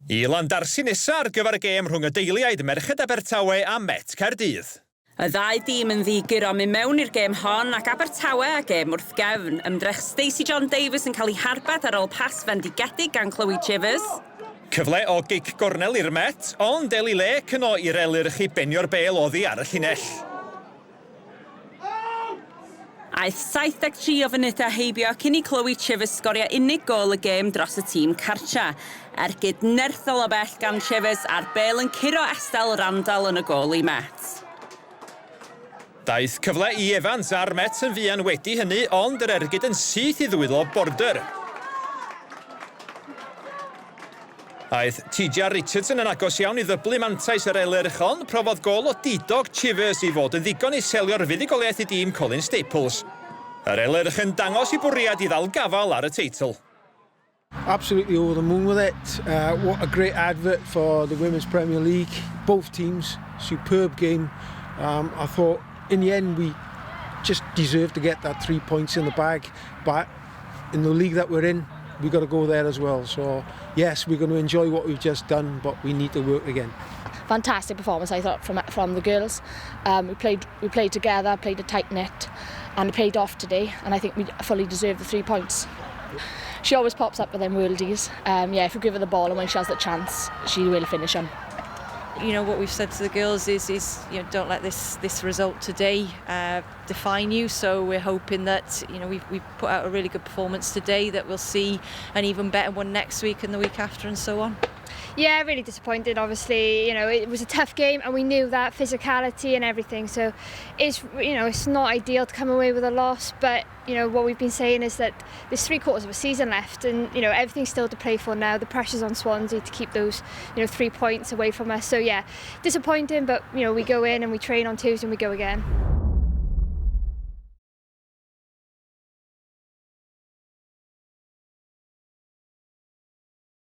I Landarsi nesa ar gyfer y gêm rhwng y deiliaid Merched Abertawe a Met Caerdydd. Y ddau dîm yn ddi-guro mynd mewn i'r gêm hon ac Abertawe a gêm wrth gefn. Ymdrech Stacey John Davies yn cael ei harbed ar ôl pas fendigedig gan Chloe Chivers. Cyfle o gic gornel i'r Met, ond Ellie Lake yno i'r Elyrch i benio'r bêl oddi ar y llinell. Aeth 73 o funudau heibio cyn i Chloe Chivers sgorio unig gôl y gêm dros y tîm cartra. Ergyd nerthol o bell gan Chivers a'r bêl yn curo Estelle Randall yn y gôl i Met. Daeth cyfle i Evans a'r Met yn fuan wedi hynny ond yr ergyd yn syth i ddwylo Border. Aeth Tija Richardson yn agos iawn i ddyblu mantais yr Elyrch ond profodd gôl odidog Chivers i fod yn ddigon i selio'r fuddugoliaeth i dîm Colin Staples. Yr Elyrch yn dangos eu bwriad i ddal gafael ar y teitl. Absolutely over the moon with it. What a great advert for the Women's Premier League. Both teams, superb game. I thought in the end we just deserved to get that 3 points in the bag, but in the league that we're in, we've got to go there as well. So yes, we're going to enjoy what we've just done, but we need to work again. Fantastic performance, I thought, from the girls. We played together, played a tight knit, and it paid off today. And I think we fully deserve the 3 points. She always pops up with them worldies. Yeah, if you give her the ball and when she has the chance, she will finish them. What we've said to the girls is don't let this result today define you. So we're hoping that we've put out a really good performance today, that we'll see an even better one next week and the week after and so on. Yeah, really disappointed. Obviously, it was a tough game, and we knew that physicality and everything. So, it's you know, it's not ideal to come away with a loss, but what we've been saying is that there's three quarters of a season left, and everything's still to play for now. The pressure's on Swansea to keep those 3 points away from us. So yeah, disappointing, but we go in and we train on Tuesday and we go again.